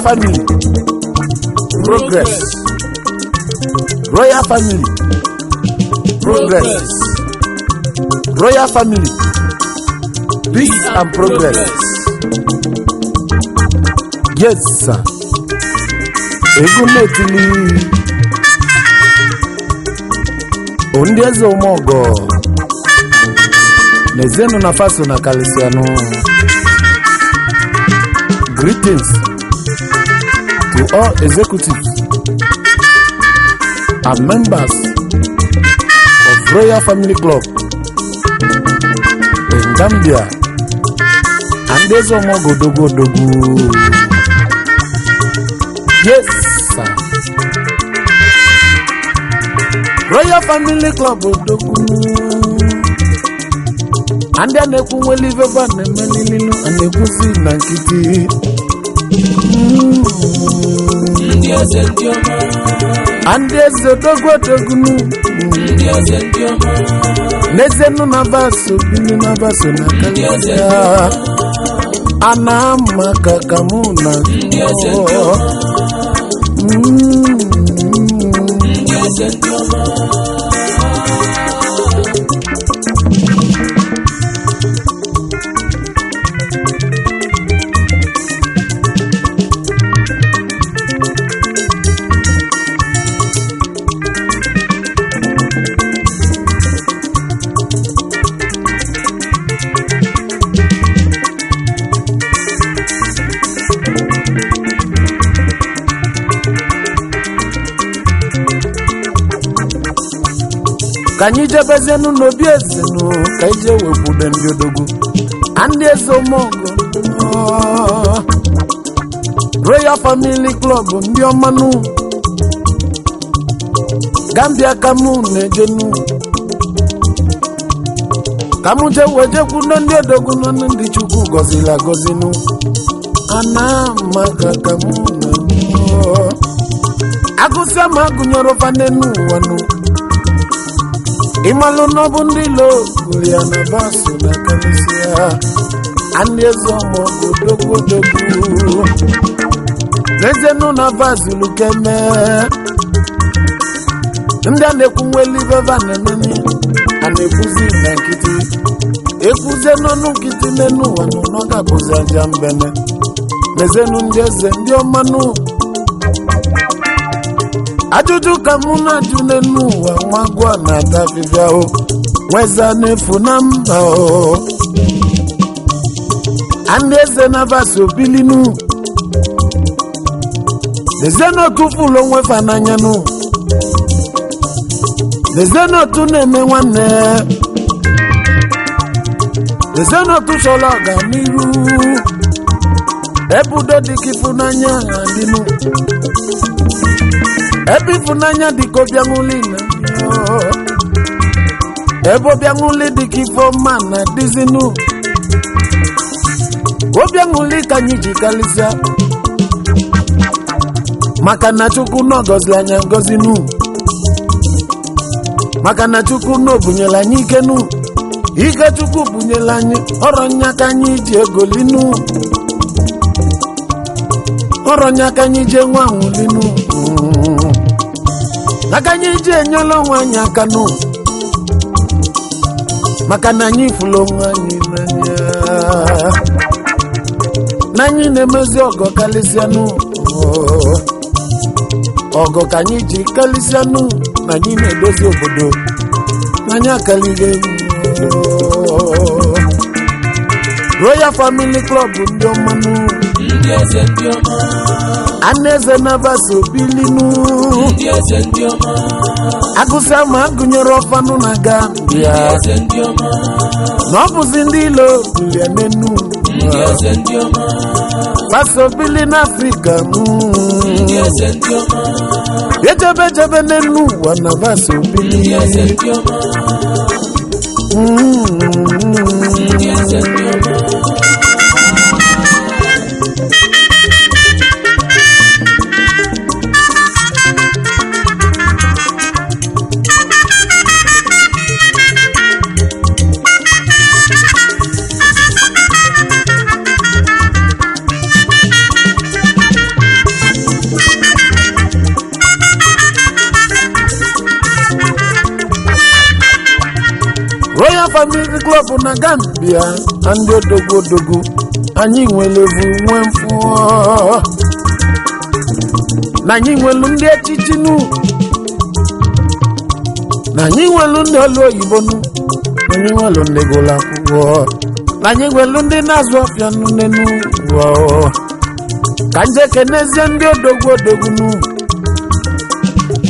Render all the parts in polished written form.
Family Progress. Royal Family Progress. Royal Family Peace and Progress. Yes, sir. Egwu na-etili ndị eze ụmụọgọ na-ezenụ na faso na kalisianụ. Greetings to all executives and members of Royal Family Club in Gambia and eze ụmụọgọ odogwu odogwu. Yes, sir. Royal Family Club odogwu ndị a na-ekwu nwele ife ba na-emelililu a na-ekwuzi na nkịtị. Ndị eze ndị ọma. Ndị eze odogwu odogwu. Ndị eze ndị ọma. N'ezienụ na baso bili na baso na kalịa a na-ama ka ka mụ na Ndị eze ndị ọma. Ndị eze ndị ọma. Ka anyị jebezienụ n'obi ezenụ ka anyị jee wekwude ndị odogwu ndị eze ụmụọgọ Royal Family Club ndị ọmanụ Gambia ka mụ na-ejenu ka mụ jee wee jekwudo ndị odogwu nọ ndị Chukwu gọziri agọzinụ ana maka ka mụ na agụsịa ma agụnyere ụfa n'enu ụwa nụ ịmalụ n'ọbụ ndị ilo ya na baso na karịsịa ndị eze ọmọgụ odogwu odogwu n'ezienụ na bazulu keme ndị a na-ekwu nwelu ibe ba na-ememe a na-ekwuzi na nkịtị ekwuzie n'ọnụ nkịtị n'enu ụwa nụ na ọ ga-abụzi aja mbene. N'ezienụ ndị eze ndị ọmanụ ajụjụ ka mụ na-ajụ n'enu ụwa nwa agwọ na-ata afịfịa o nweza n'efu na mba o ndị eze na vaso bilinu lezienụ otu fụlụ onwe fa n'anyanụ, lezienụ otu na-eme nwanne, lezienụ otu chọrọ ọganiru ebe udo dị ka ịfụnanya adịnụ, ebe ịfụnanya dị ka obiaṅụli na ebe obiaṅụli dị ka ifeọma na dịzinụ obiaṅụli ka anyị ji kalịsịa maka na Chukwu na ọgọziri anyị ngọzi nụ, maka na Chukwu na obunyere anyị ike nụ, ike Chukwu bunyere anyị ọrọ nya ka anyị ji egolinu, ọrọ nya ka anyị ji enwe anwụlinu, aka anyị ji enyela onwe anyị aka nụ, maka na anyị fụrụ onwe anyị n'anya na anyị na-emezi ọgọ kalịsịanụ, ọgọ ka anyị ji kalịsịanụ na anyị na-edozi obodo na anyị akalighị. Royal Family Club ndị ọmanụ. Ndị eze ndị ọma. Anaeze navaso bilinu. Ndị eze ndị ọma. Agụsịa ma agụnyere ọfanụ na Gambia. Ndị eze ndị ọma. Na ọ bụzi ndị ilo bulia n'enu. Ndị eze ndị ọma. Faso bili n'Afrịka. Ndị eze ndị ọma. Ejebe ejebe n'enu ụwa na vaso bili. Ndị eze ndị ọma. Ndị eze ndị ọma. Family Club na Gambia na ndị odogwu odogwu anyị nwere evu nwee mfụ, na anyị nwelu ndị echichi nu, na anyị nwelu ndị ọlụ oyibo nu, na anyị nwelu ndị gụrụ akwụkwọ, na anyị nwelu ndị na-azụ ọfịa nu n'enu ụwa. Ka nje kenezie ndị odogwu odogwu nu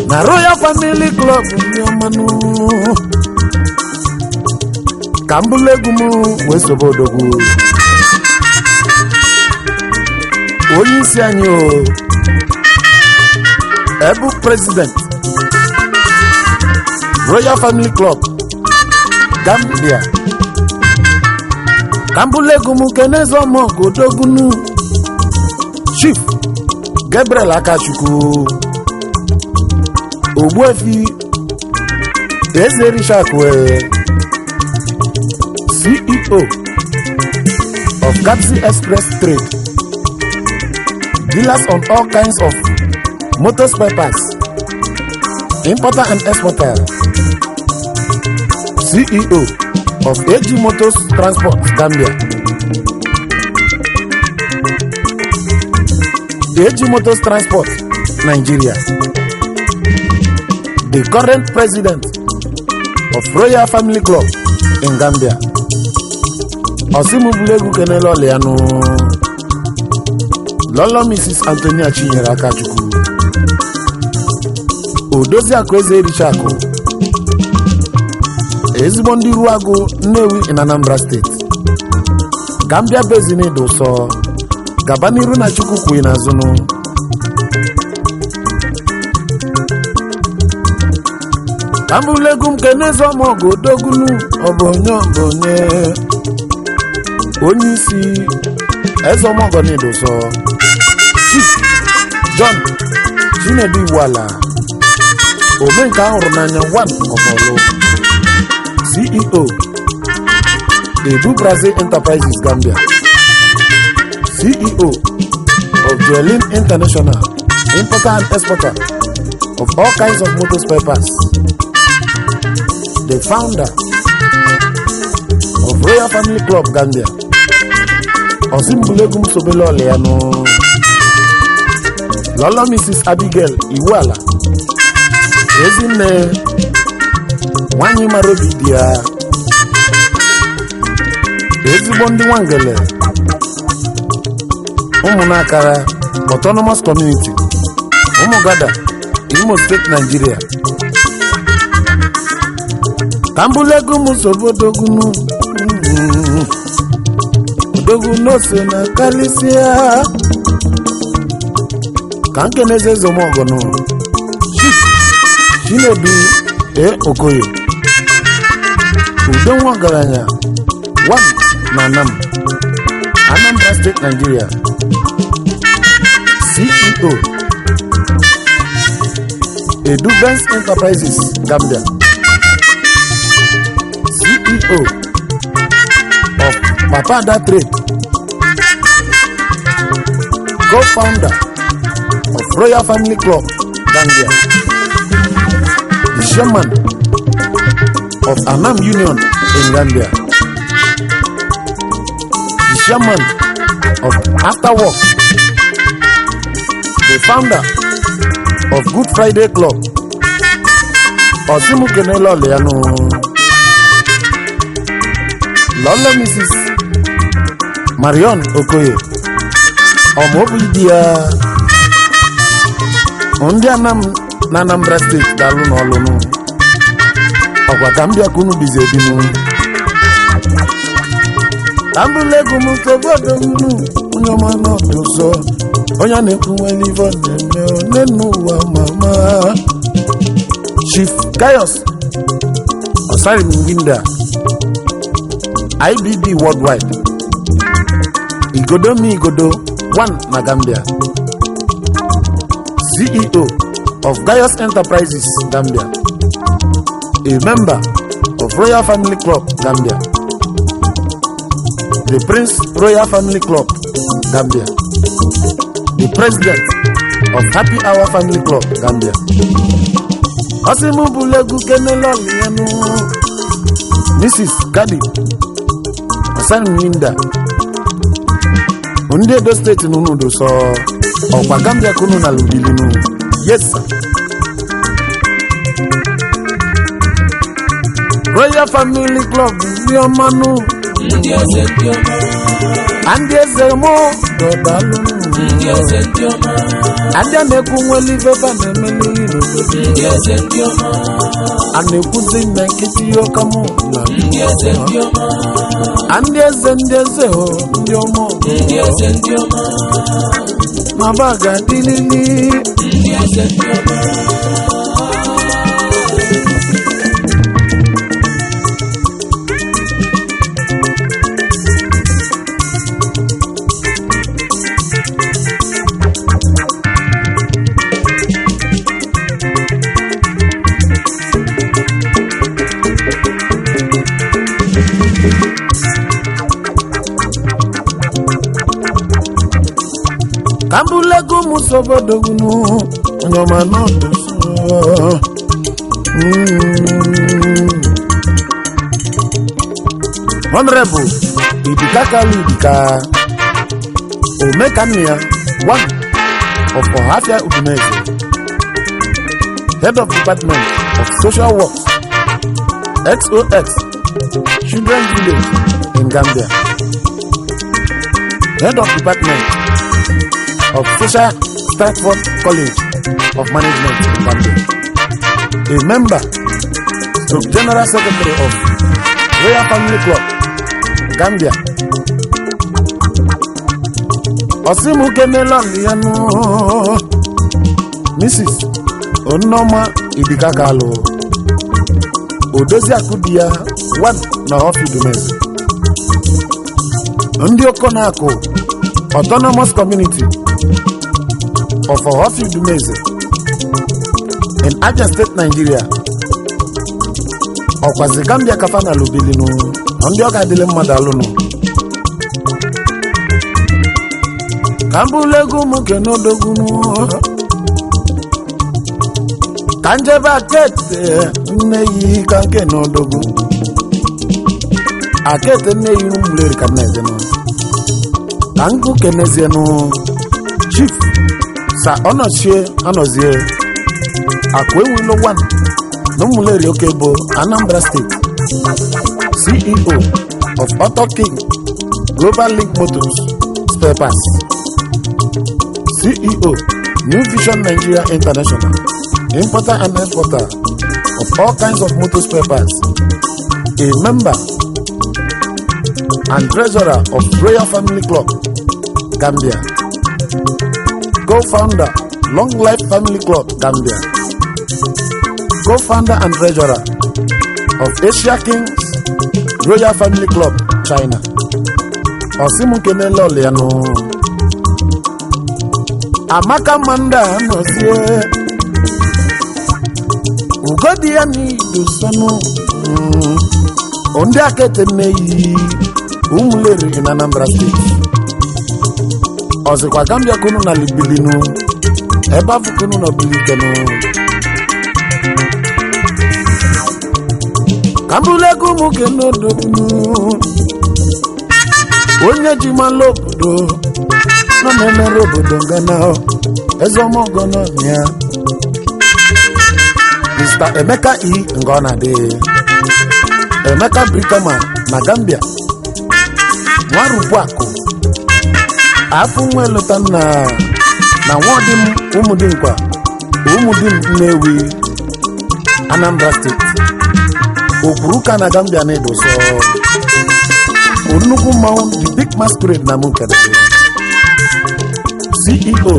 na Royal Family Club, ndị ọma nu. Ka m bụlụ egwu m wee sobe odogwu onye isi anyị, o ebu president Royal Family Club Gambia. Ka m bụlụ egwu m keneze ọmọgụ odogwunu, Chief Gabriel Akachukwu, Ogbuefi Eze Richakwe, CEO of Gapsi Express Trade, dealers on all kinds of motor spare parts, importer and exporter, CEO of AG Motors Transport Gambia, AG Motors Transport Nigeria, the current president of Royal Family Club in Gambia. Ọsịmụbụlegwu kenele ọlịanụ Lọlọ Mrs Antonia Chinyere Akachukwu, Odoziakụ Eze Erichakụ, ezigbo ndị Ruagụ, Nnewi in Anambra State, Gambia Basin. Dị ụsọ gaba n'iru na Chukwu kwughị n'azụnụ. Ka mbụlegwu m keneze ọmọgụ odogunu, ọ bụ onye, ọ bụ onye onye isi eze ọmọgọ n'Idụsọ, Chief John Chinedu Iwuala, omenka ahụrụ n'anya one of Olu, CEO Edu Brazil Enterprises Gambia, CEO of Joelin International, importer and exporter of all kinds of motor spare parts, the founder of Royal Family Club Gambia. Ọsịmbulegwu m sobele ọlịanụ Lọlọ Mrs Abigail Iwuala, ezinne nwanyị mara obi dị ya, ezigbo ndị Nwangele Ụmụnakara Autonomous Community, Ụmụgada, Imo State, Nigeria. Ka mbụlegwu m sobodogunu odogwu n'ose na kalịsịa. Ka nkeneze ezomọgọnụ, Chief Chinedu E Okoye, udo nwa ọgaranya one na Anam, Anambra State, Nigeria, CEO Edubens Enterprises Gambia, CEO of Papada Trade, co-founder of Royal Family Club Gambia, the chairman of Anam Union in Gambia, the chairman of After Work, the founder of Good Friday Club. Ọsịmụkenele ọlịanụ Lọlọ Mrs Marion Okoye, ọmaobi di ya, ndị Anam na Anambra State, daalụ n'ọlụnụ ọkwa ka m bịa ka unu bizi ebinu. Ka m bụrụ egwu m tobodo unu, onye ọma n'ọdụ ụzọ, onye a na-ekwu nwere ife ọ na-eme one n'ụwa. Mama Chief Gaius Osarim Winda, IBB Worldwide, Igodo mi Igodo one na Gambia, CEO of Gaius Enterprises Gambia, a member of Royal Family Club Gambia, the Prince Royal Family Club Gambia, the president of Happy Hour Family Club Gambia. Ọsị mụ bụlụ egwu kenele ọlịanụ Mrs. Kadi Osanminda, ndị Edo Steeti n'unu sọ ọkwa Gambia kunu na lubilinu. Yes sir. Royal Family Club, ndị ọmanụ. Ndị eze ndị ọma. Ndị eze mụ dọdalụ. Ndị eze ndị ọma. Ndị a na-ekwu nwere ife ba na-eme n'ihi n'obodo. Ndị eze ndị ọma. A na-ekwuzi na nkịtị ọka mụ na Ndị eze ndị ọma. Ndị eze, ndị eze o, ndị ọma. Ndị eze ndị ọma. Ma ba ga-adịlili. Ndị eze ndị ọma. Ka m bụlụ ego ụmụ sobodogunu onye ọma n'ọdụ sọ. Honorable Idika Kalu Idika Omekanna, one of Ohafia Udumeze, Head of Department of Social Works, XOX Children Village in Gambia, Head of Department of Social, Stratford College of Management in Gambia, a member to General Secretary of Royal Family Club, Gambia. Osimukenelolianu Mrs. Onoma Idika Kalu, Odoziakụ di ya one na Ọfidumeze, ndị Okonakụ Autonomous Community of Ọfidumeze in Abia State, Nigeria. Ọkwazi Gambia kafa na lubilinu ndị ọ ga-adịlị mmadụ alụnụ. Ka m bụlụ ego ụmụ kenodogunu, ka njebe akete nne yi ka nke n'odogwu akete nne yi ụmụleri ka nnejenụ ka nkụ kenezienụ. Chief Sa Ọnọchie Anọzie Akụ Enwilo 1 na Ụmụleri Oke bụ Anambra Steeti, CEO of Auto King Global Link Motors Spare Parts, CEO New Vision Nigeria International, importer and exporter of all kinds of motor spare parts, a member and treasurer of Royal Family Club, Gambia, co-founder Long Life Family Club, Gambia, co-founder and treasurer of Asia Kings Royal Family Club, China. Osimukenele Olianu Amaka Manda Anozie Ugodi ya n'idosonu ndị akete nneyi Ụmụleri in Anambra Steeti. Ọzịkwa Gambia kunu na libilinu ebe afọ kunu na bilikenu. Ka mbụlụ ego ụmụ kenodogunu onye ji malụ obodo nọ na-emere obodo ngana ezeọmọgọ ya, Mr. Emeka E. Ngọnadị, Emeka Brikama na Gambia, Nwarubuakụ afọ nwa nna na nwaọdịm Ụmụdịnkwa Ụmụdim Nnewi, Anambra Steeti, Okwuruka na Gambia na Edoso nnukwu mmanwụ, the big masquerade na Mukene, CEO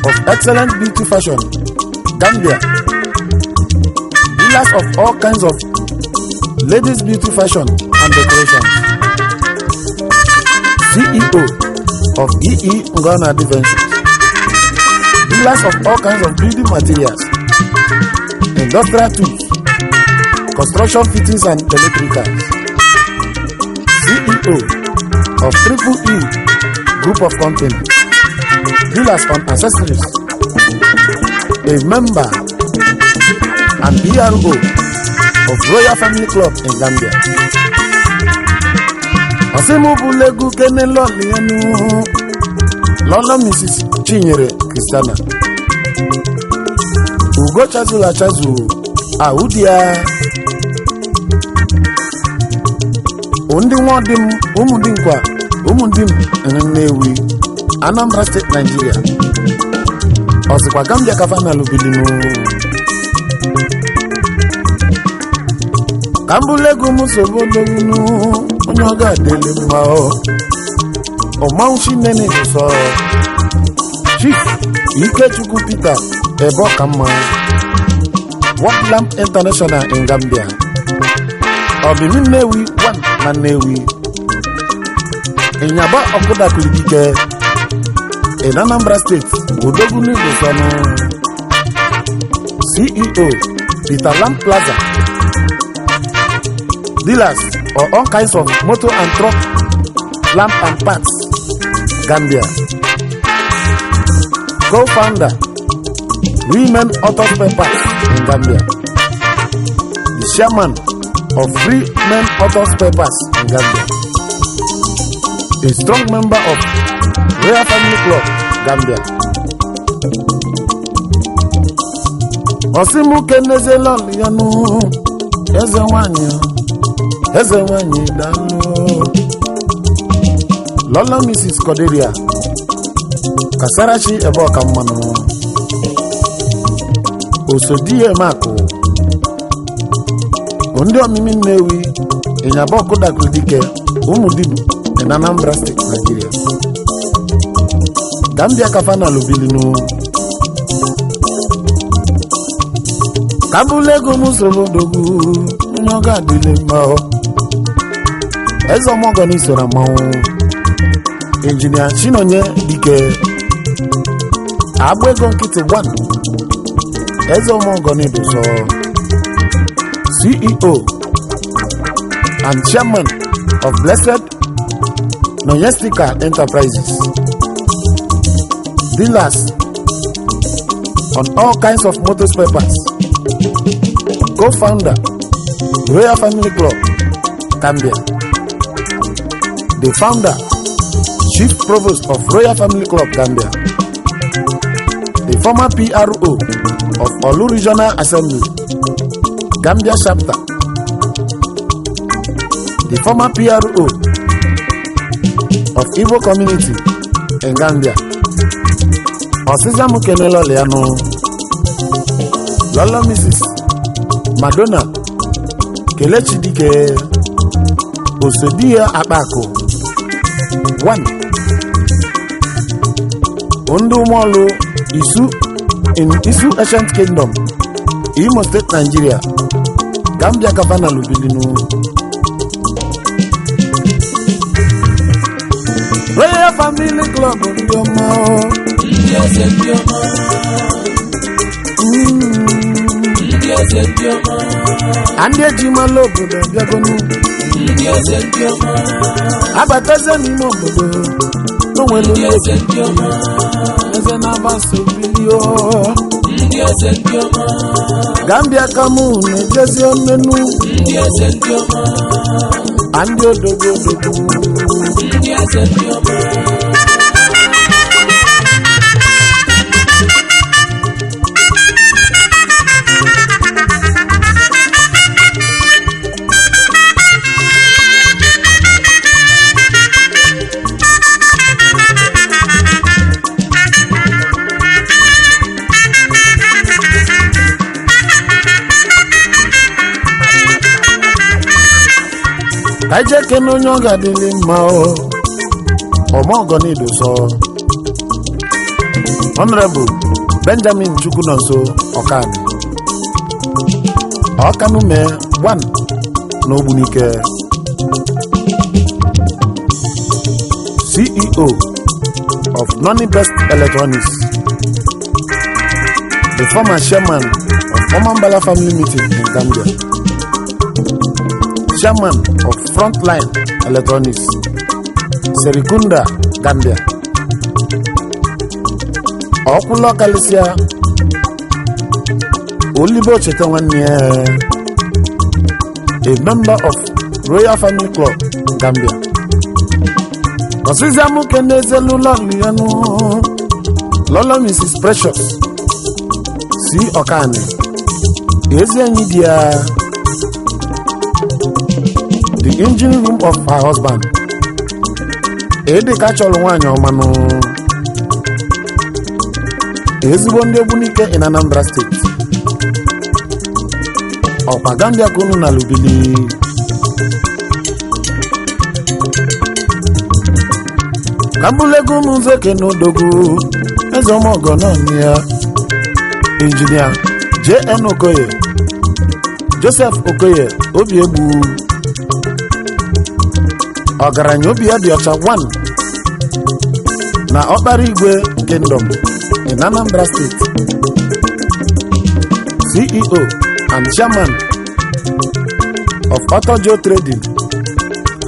of Excellent Beauty Fashion Gambia, dealers of all kinds of ladies beauty fashion and decorations, CEO of EE Ngana Ventures, dealers of all kinds of building materials, industrial tools, construction fittings and electricals, CEO of Triple E Group of Company, dealers on accessories, a member and PRO of Royal Family Club in Gambia. Ọsịmụbụlegu kenelọlienu Lọlọ Mrs. Chinyere Christiana Ugo chazuru achazu ahụdi ya. Ndị nwa dị m ụmụ dị nkwa ụmụ dị m Nnewi, Anambra State, Nigeria. Ọsịkwa Gambia ka fanalụ bilinu ka mbụlụ ego m sogbu odogwunu onye ọ ga-adịlị mma. Ọ ọmanwụ chinene sọ Chief Ikechukwu Peter ebe ọ ka mma, World Lamp International in Gambia, Ọbịmị Nnewi 1 na Nnewi, Ịnyaba Ọkụdakulidike in Anambra State, Odogwu Igbo. CEO, Peter Lamp Plaza, dealers of all kinds of motor and truck lamp and parts, Gambia. Co-founder, Women Auto Spare Parts in Gambia, the chairman of Free Men Auto Spare Parts in Gambia, a strong member of Royal Family Club, Gambia. Osimuke nezelọlịyanụ eze nwanyị, eze nwanyị, daalụ. Lọlọ Mrs. Cordelia Kasarachi ebe ọka mmanụ, Osodiyemakụ ndị ọmịmị Nnewi, Ịnyaba Ọkụdakụdike, Ụmụdibu dị na Anambra State, Nigeria. Gambia kafana lubilinu kabụlụ ego m soro odogwu onye ọ ga-adịle mma. Ọ eze ọmọgọni so na mmanwụ. Injinia Chinonye Dike agba ego nkịtị 1, eze ọmọgọni dụsọ, CEO and chairman of Blessed Nonyestica Enterprises, dealers on all kinds of motor spare parts, co-founder, Royal Family Club, Gambia, the founder, chief provost of Royal Family Club, Gambia, the former PRO of Olu Regional Assembly, Gambia Chapter, the former PRO of Igbo Community in Gambia. Ọsịza m kenela ya nụ Lọlọ Mrs. Madonna Kelechi Dike, osodi ya akpa akụ 1, ndị ụmụọlụ Isu in Isu Ancient Kingdom, Imo State, Nigeria. Gambia Gavana Lubilinu. Royal Family Club ndị ọma o. Ndị eze ndị ọma. Ndị eze ndị ọma. Na ndị ejimala obodo abịagonu. Ndị eze ndị ọma. Abatazie n'ime obodo n'onwere Ndị eze ndị ọma. Eze na-agbaso bilio. Ndị eze ndị ọma. Gambia kamu na-ejezi onenu. Ndị eze ndị ọma. Na ndị odogwu odogwu. Ndị eze ndị ọma. Ka ije kene onye ọ ga-adịlị mma o. Ọmọgọnido sọ Honorable Benjamin Chukwunonso Ọkani Ọkanume 1 na Ogbunike, CEO of Nonny Best Electronics, the former chairman of Omambala Family Meeting in Gambia, chairman of Frontline Electronics, Serikunda, Gambia. Ọkwụlọ kalịsịa olibo cheta nwanne ya. A member of Royal Family Club, Gambia. Ọsịsịa mụ kenezelu lọlụ ya nụ, lọlọ Mrs. Precious C. Ọkani, ezi enyi di ya, the engine room of her husband. Ịdị ka chọrọ nwaanyị ọmanụ, ezigbo ndị Ogbunike in Anambra State, ọkwa Gambia ka unu na lubili. Ka mbụlego ụmụ nzeke n'odogwu eze ọmọgọ naanị ya, Injinia JN Okoye, Joseph Okoye Obi Egbu, ọgaranya obi ya dị ọcha 1 na Ọkpara Igwe Kingdom in Anambra State, CEO and Chairman of Auto Joe Trading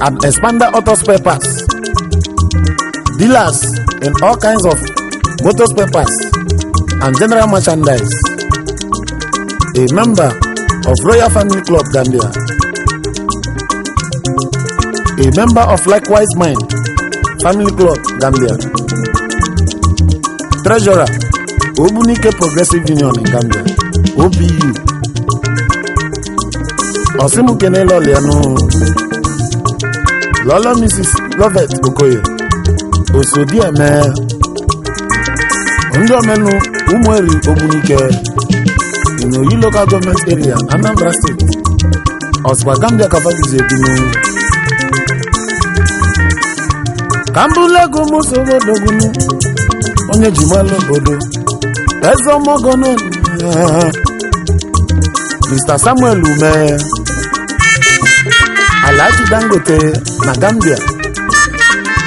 and Expander Auto Spare Parts, dealers in all kinds of motor spare parts and general merchandise, a member of Royal Family Club Gambia, a member of Likewise Mind Family Club Gambia, Treasurer, Ogbunike Progressive Union in Gambia, OPU. Osimukene Lọlịanụ, Lọlọ Mrs. Lovet Okoye Osodieme, ndị omenụ Ụmụeri Ogbunike in Oyi Local Government Area, Anambra State, ọsịkwa Gambia kafabizi ebinu. Ka mbụlego mụsogodogunu onye ji malụ obodo eze ọmọgọnụ, Mr. Samuel Ume, Alhaji Dangote na Gambia,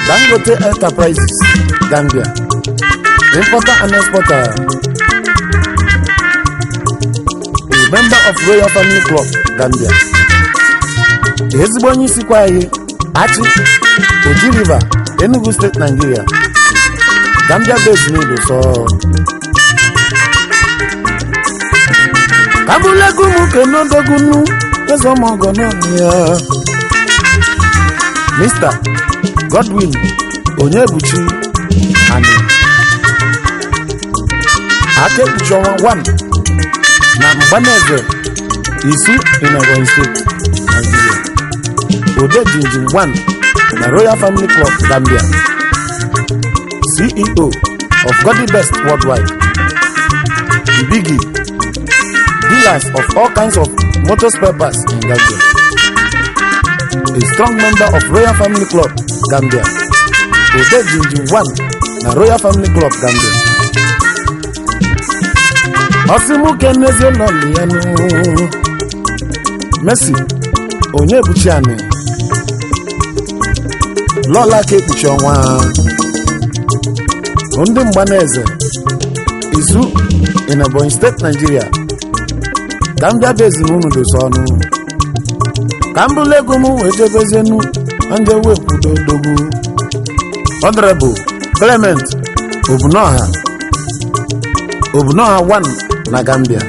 Dangote Enterprises Gambia, importer and exporter, a member of Royal Family Club Gambia, ezigbo onye isikwa anyị Achị, Oji River, Enugu State, Nigeria, Gambia base n'Ido. Sọ kabulegu m kenodogunu eze ọmọgọ naanị ya, Mr. Godwin Onyebuchi Ani, aka ekpuchi ọnwa 1 na Mgbaneze Isu in Ebonyi State, Nigeria, Ode Jinjin 1 na Royal Family Club Gambia, CEO of Goddy Best Worldwide, the Biggie, dealers of all kinds of motor spare parts in Gambia, a strong member of Royal Family Club Gambia, Ode Jinjin 1 na Royal Family Club Gambia. Ọsịmụke n'ezie lọlị ya nụ, Mercy Onyebuchi Ani, lọla ka ekpuchi ọnwa, ndị Mgbaneze Isu in Ebonyi State, Nigeria, Gambia base na unu dosa ọnụ. Ka m bụlụ ego m wee jebezienu ndị wekwudodogwu, Honorable Clement Obunoha, Obunoha 1 na Gambia,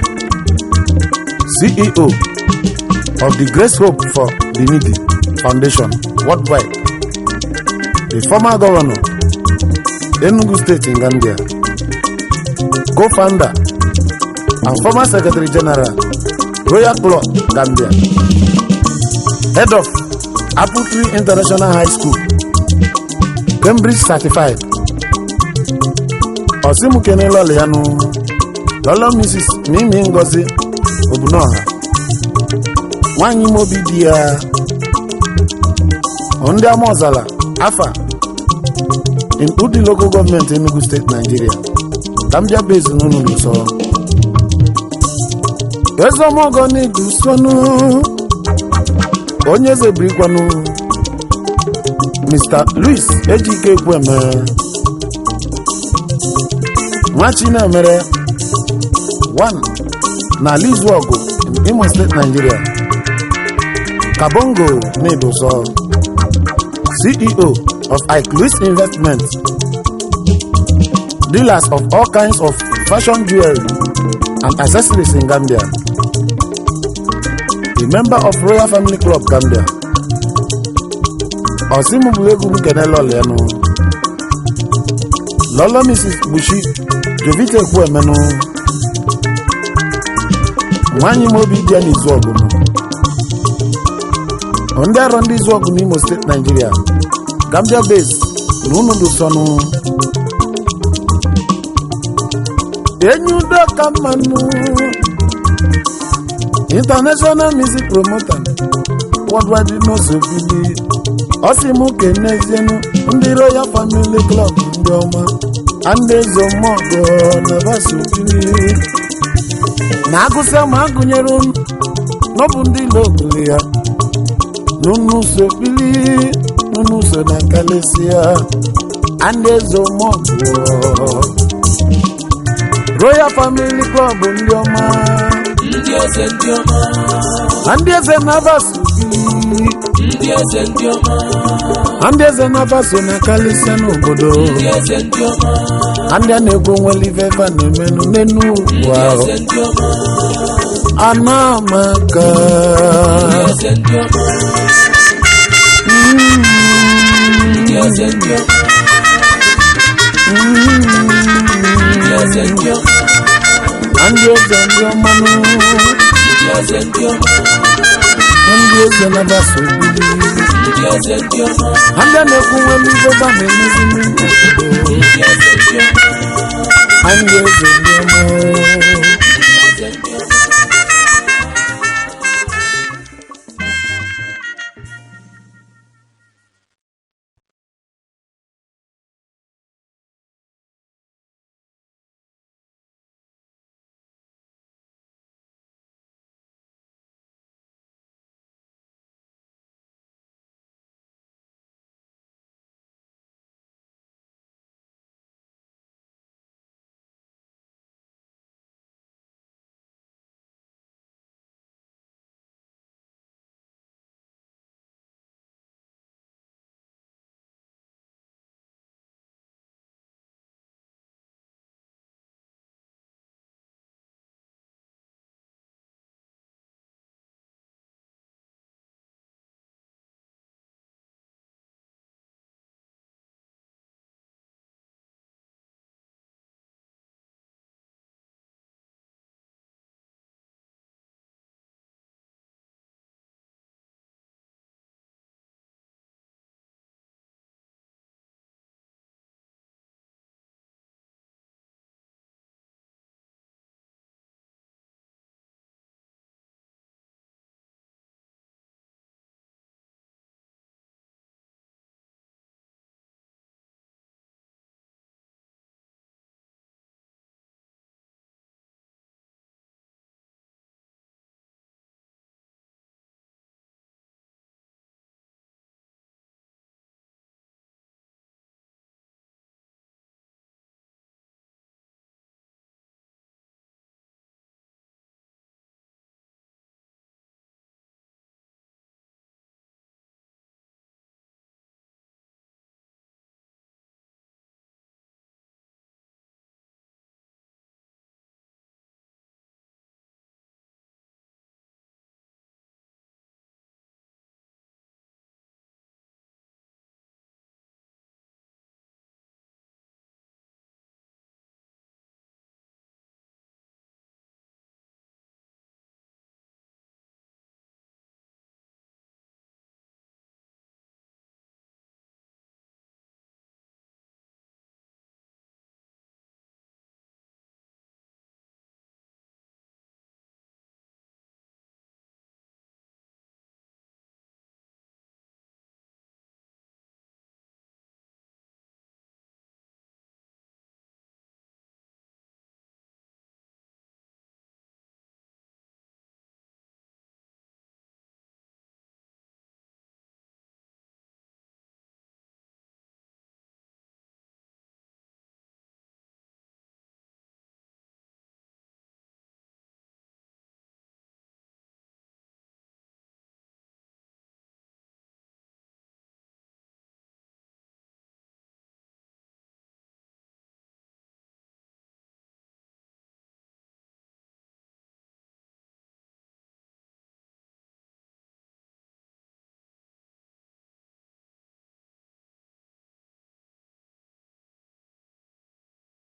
CEO of the Grace Hope for the Needy Foundation Worldwide, the former governor, Enugu State in Gambia, co-founder and former Secretary General, Royal Club Gambia, head of Apple Tree International High School, Cambridge certified. Osimukene lọlịanụ, lọlọ Mrs. Mimi Ngozi Obunoha, nwanyị ime obi di ya, ndị Amaọzala Afa in Udi Local Government, Enugu State, Nigeria, Gambia base n'ụlọ n'ụsọ. Ezeomogo n'idusonu onye eze birikwanụ, Mr. Louis Ejike Ekwueme, nwa Chinemere 1 na Lizuogu in Imo State, Nigeria, Kabongo n'Iduso, CEO of Ike Louis Investment, dealers of all kinds of fashion jewelry and accessories in Gambia, The member of Royal Family Club Gambia. Ọsị m bụrụ egwu m kenele ọlịanụ. Lọlọ Mrs. Bushi Jovita Ekwuemenụ. Nwaanyị m obi dị ya n'izu ọgụnụ. Ndị arọ ndị izu ọgụ n'Imo Steeti, Nigeria. Gambia base na unu dị sọnụ. Enyi udo ka mmanụ. International music promoter worldwide n'osobili. Ọ sị m kenezienụ ndị Royal Family Club ndị ọma, ndị ezomọgọ na basobili na agụsịa ma agụnyere unu n'ọbụ ndị loguli ya n'unu sobili n'unu so na kalịsịa ndị ezomọgọ Royal Family Club ndị ọma. Ndị eze ndị ọma. Na ndị eze na-abasobili. Ndị eze ndị ọma. Na ndị eze na-abaso na kalịsịa n'obodo. Ndị eze ndị ọma. Na ndị a na-egwu nwere ife ebe a na-emenụ n'enu Ndị ụwa. eze ndị ọma. Anamaka. Ndị eze ndị ọma. Ndị eze ndị ọma. Ndị eze ndị ọma. Na ndị eze ndị ọmanụ. Ndị eze ndị ọma. Ndị eze na-abaso bili. Ndị eze ndị ọma. Na ndị a na-ekwu nwere ife ebe a na-emezi n'obodo. Ndị eze ndị ọma. Na ndị eze ndị ọma.